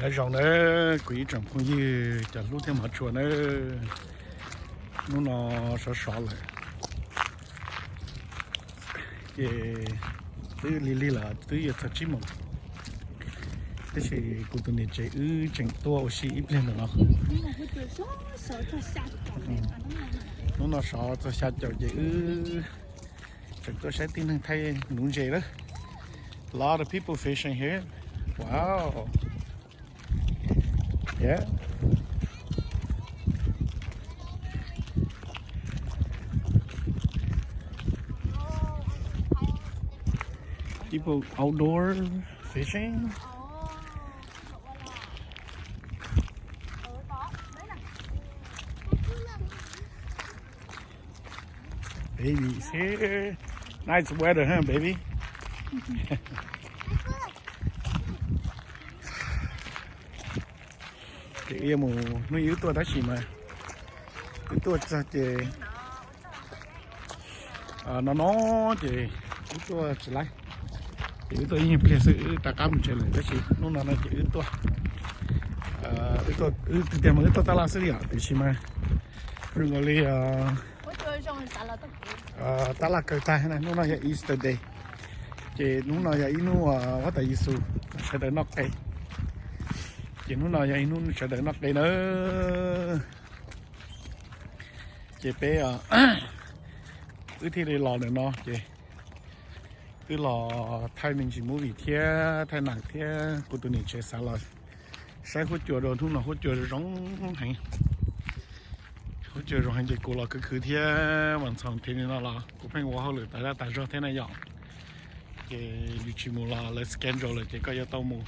Nyob zoo na, kuv ib tsoom phooj ywg cov hlub thiab hmov tshua na, hnub no sov sov lawm, ces twb lig lig lawm, twb yuav txog tsib moos, tab sis kuv tus niam tsev wb tseem tuaj ua si ib pliag ntawm no. Hnub no sov txog xya caum ces wb tseem tuaj saib tib neeg thaij nuv ntses lawm. A lot of people fishing here. Wow. Yeah. People outdoor fishing. Baby is here. Nice weather, huh, baby? Ces wb yuav mus, hnub ib wb tuaj tab sis mas wb tuaj txog ces no no ces wb tuaj tsis laib, ces wb tuaj ib nyuag pliag xwb wb rov qab mus tsev lawm, tab sis hnub no no ces wb tuaj, wb tias mas wb tuaj tab laj xwb li os, tiam sis mas zoo nkaus li tab laj kawg tag na, hnub no yog Easter Day, ces hnub no yog ib hnub Huab Tais Yes Xus sawv daws noj qe, ces hnub no yog ib hnub sawv daws noj qe na. Ces peb, wb thiaj li los ntawm no ces wb los thaij me ntsis movie thiab thaij nam thiab kuv tus niam tsev xav los saib huab cua rau, hnub no huab cua zoo heev. Huab cua zoo heev ces kuv los khwv khwv thiab mas ntxhov thiab li no los kuv pheej ua hauj lwm tas zaj tas zog thiab na yom. Ces yus tsis mus los lawv schedule lawm ces koj yuav tau mus.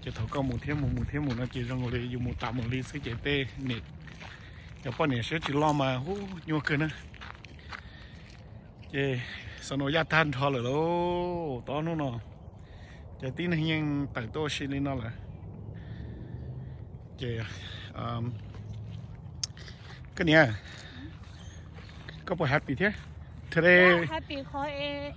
Ces thaum koj mus thiab mus mus thiab mus no ces zoo nkaus li yus mus tas mus li xwb ces tej niam, cov poj niam siab tsis loj mas hu nyuaj kawg na. Ces snow yaj tag nrho lawm lauj, tau ob hnub no ces tib neeg yeej tawm tuaj ua si li no lawm. Ces koj niam, koj puas happy thiab? Today happy qhov es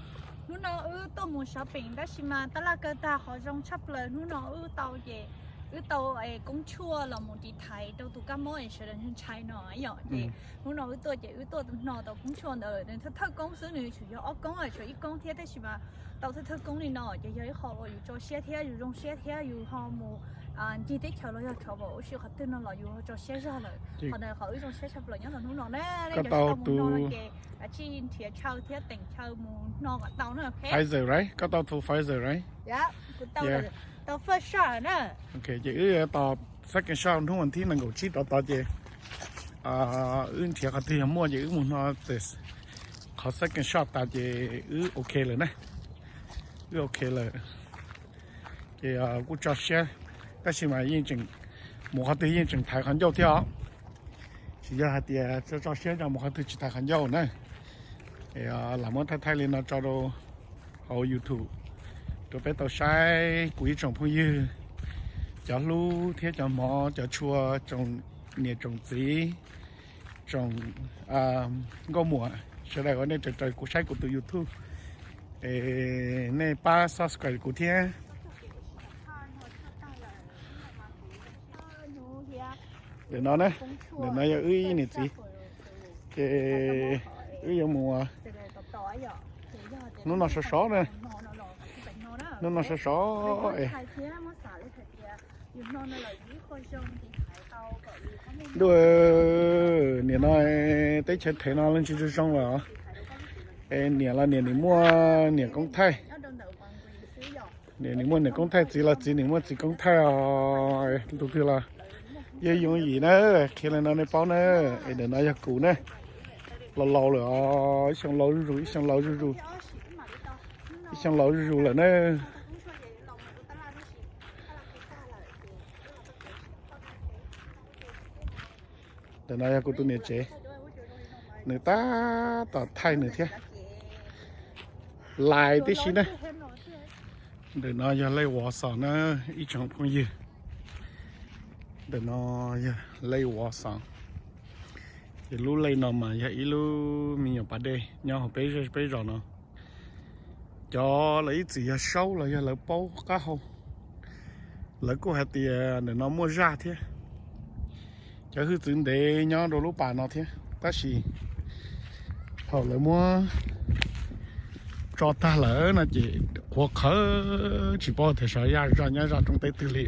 hnub no wb tuaj mus shopping tab sis mas tab laj kawg tag, qhov zoo tshaj plaws hnub no wb tau ces wb tau koob tshuaj los mus tiv thaiv rau tus kab mob es sawv daws ntshai no yom. Ces hnub no wb tuaj ces wb tuaj hno tau koob tshuaj ntawd, nws thawj thawj koob xwb, nws tsuas yog ob koob, tshuav ib koob thiab tab sis mas tau thawj thawj koob li no ces yog ib qho uas yus tso siab thiab yus zoo siab thiab yus ho mus ncig teb chaws los yog travel ua si qhov twg no los yus ho tso siab zog lawm. Qhov ntawd qhov wb zoo siab tshaj plaws nyob rau hnub no na. Koj tau tus no ces tsij nrhiav chaw thiab teem chaw mus hno kom tau na. Pfizer right? Koj tau tus Pfizer right? Kuv tau, tau first shot na. Ok, ces wb tos second shot hnub vas thib nees nkaum tsib rov tod ces wb nrhiav qhov twg yog muaj ces wb mus hno qhov second shot tas ces wb ok lawm na. Wb ok lawm. Ces kuj tso siab, tab sis mas yeej tseem mus qhov twg yeej tseem thaiv qhov ncauj thiab os. Tsis yog hais tias tso tso siab tso mus qhov twg tsis thaiv qhov ncauj na. Lam muab thaij thaij li no tso rau hauv YouTube rau peb tau saib, kuv ib tsoom phooj ywg, cov hlub thiab cov hmov, cov tshua, tsoom niam tsoom txiv, tsoom nkauj muam, sawv daws uas nej raws raws kuv saib kuv tus YouTube es nej pab subscribe kuv thiab. Ntawm no na, ntawm no yog wb niam txiv, ces wb yuav mus, hnub no sov sov na, hnub no sov sov es ntuj, nim no teb chaws them no leej tsis zoo zoo los, es niam los niam nim muaj niam koob thaij, niam nim muaj niam koob thaij, txiv los txiv nim muaj txiv koob thaij os. Tus twg los yog yooj yim na, qhia li no nej paub na. Es ntawm no yog kuv na, laus laus lawm os, ib xyoo laus zuj zus, ib xyoo laus zuj zus, ib xyoo laus zuj zus lawm na. Ntawm no yog kuv tus niam tsev, nws tab tom thaij nws thiab, lais tib si na. Ntawm no yog Lake Wausau na, ib tsoom phooj ywg. Ntawm no yog Lake Wausau. Ces lub lej no mas yog ib lub me nyuam pas dej nyob hauv peb zej peb zos no. Cov lawv ib txwm yog saub los yog lawv paub qab hau, Lawv kuj hais tias ntawm no muaj zaj thiab, cov hwj txwv ntev nyob rau lub pas no thiab, tab sis thaum lawv muab tso tag lawm no ces qhuav qhawv tsis paub tias xyov yaj zaj nyob zaj roob teb twg li.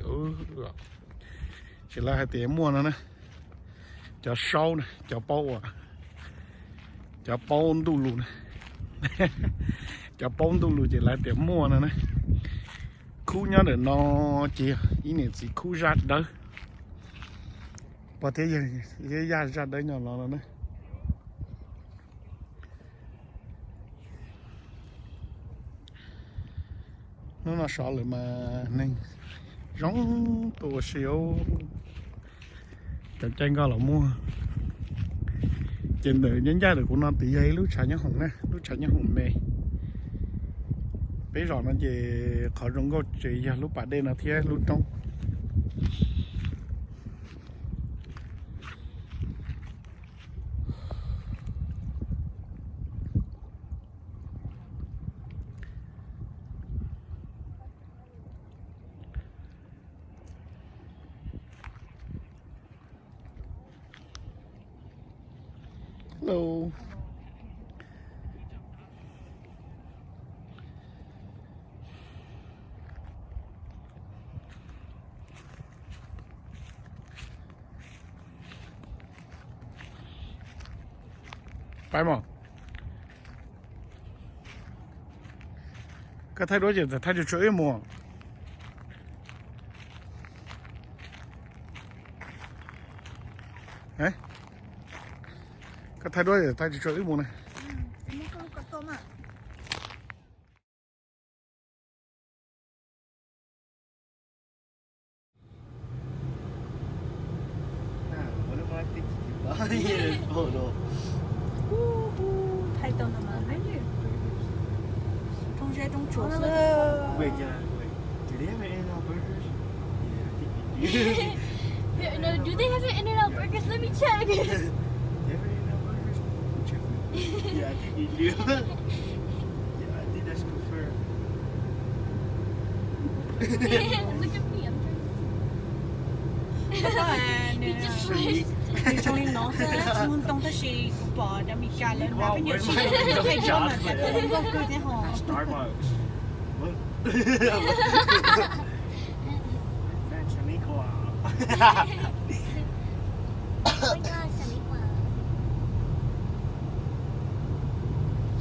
Ces lawv hais tias muaj no na, cov saub na, cov paub ua, cov paub ntuj lus na, cov paub ntuj lus ces lawv tias muaj no na. Khub nyob ntawm no ces ib niam txiv khub zaj dawb, pog thiab yawg yaj zaj dawb nyob los no na. Hnub no sov lawm mas neeg zoo tuaj ua si. Cov caij nkoj los muag. Ces ntawm ncaj ncaj ntawm kuv no tias yog ib lub tshav nyob hoom na, lub tshav nyob hoom me. Peb zos no ces qhov zoo nkauj ces yog lub pas dej no thiab lub roob. Hello. Pais mog. Koj thaij duab ces thaij tsuag tsuag wb mus. Koj thaij duab ces thaij tsuag tsuag wb mus na. Thaij tau no mas roob zeb roob tsuas xwb. Do they have an In-N-Out burgers? Let me check. They have an In-N-Out burgers? Check. Yeah, I think they do. Yeah, I think that's confirmed. Look at me, I'm trying to. Nws zoo li no xwb, tsis muaj ntoo tab sis kuv pom cov Mis Kas lawv nrad pheej yuav sib thaij duab mas cas tau zoo nkauj kawg thiab hos. Starbucks. San Nicola.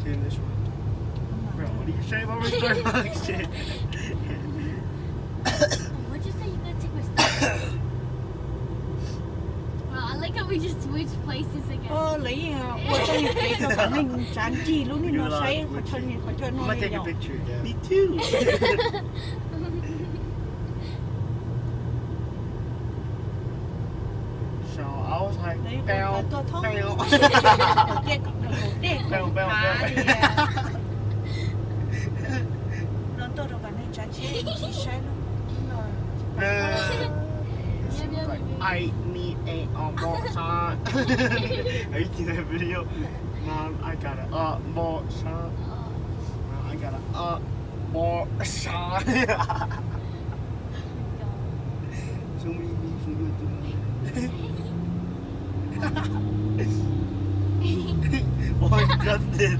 See this one? Bro, what are you saying about my Starbucks shit? What'd you say? You gonna take my Starbucks? Bro, I like how we just switch places again. Lawv yeej ua txoj kev rau kom neeg tsav ncig lub niag no saib qhov chaw no qhov chaw no li yom. Me too. So I was like, bam, bam, bam, bam. No tuaj rau kom neeg tsav ntsheb tsis saib no. Ai, ni e o npog sab. Are you seeing that video? Mom, I got an up npog sab. Mom, I got an up npog sab. Ôi, Justin.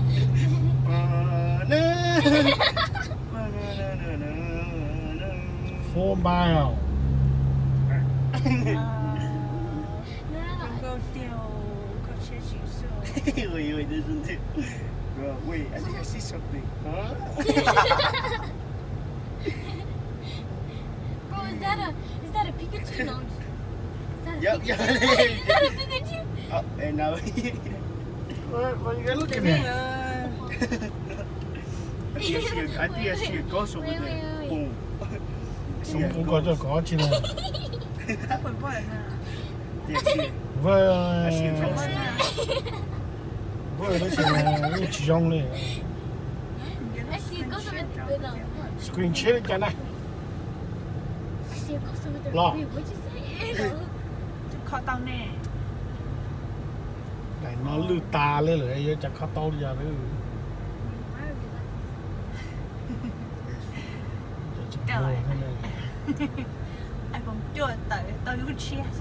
Four mile. Wait, wait, there's something. Bro, wait, I think I see something. Huh? Bro, is that a is that a Pikachu? No, I'm just- is that a Yep, Pikachu? Yep. Is that a Pikachu? Oh, and now. What, what you guys looking at? I think I see a, I think I see a ghost over there. Wait, wait, wait, wait. Boom. Ub, koj coj kov tsis na. Vwj, vwj tab sis yeej tsis zoo li. Screen share li cas na? Los. Daim no lwj tas li lawm yuav cas kho tau li yog lawm. Iphone cuaj tawm tau lub tshiab.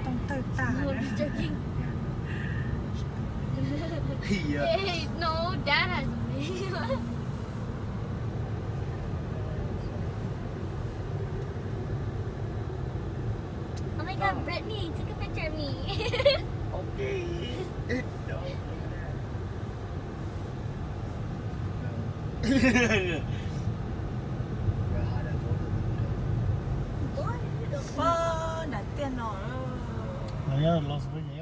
Tooj tawg tag. No, dad has a baby. Oh my god, Brittany, take a picture of me. Okay. Ua nram tiaj no. Los Vegas.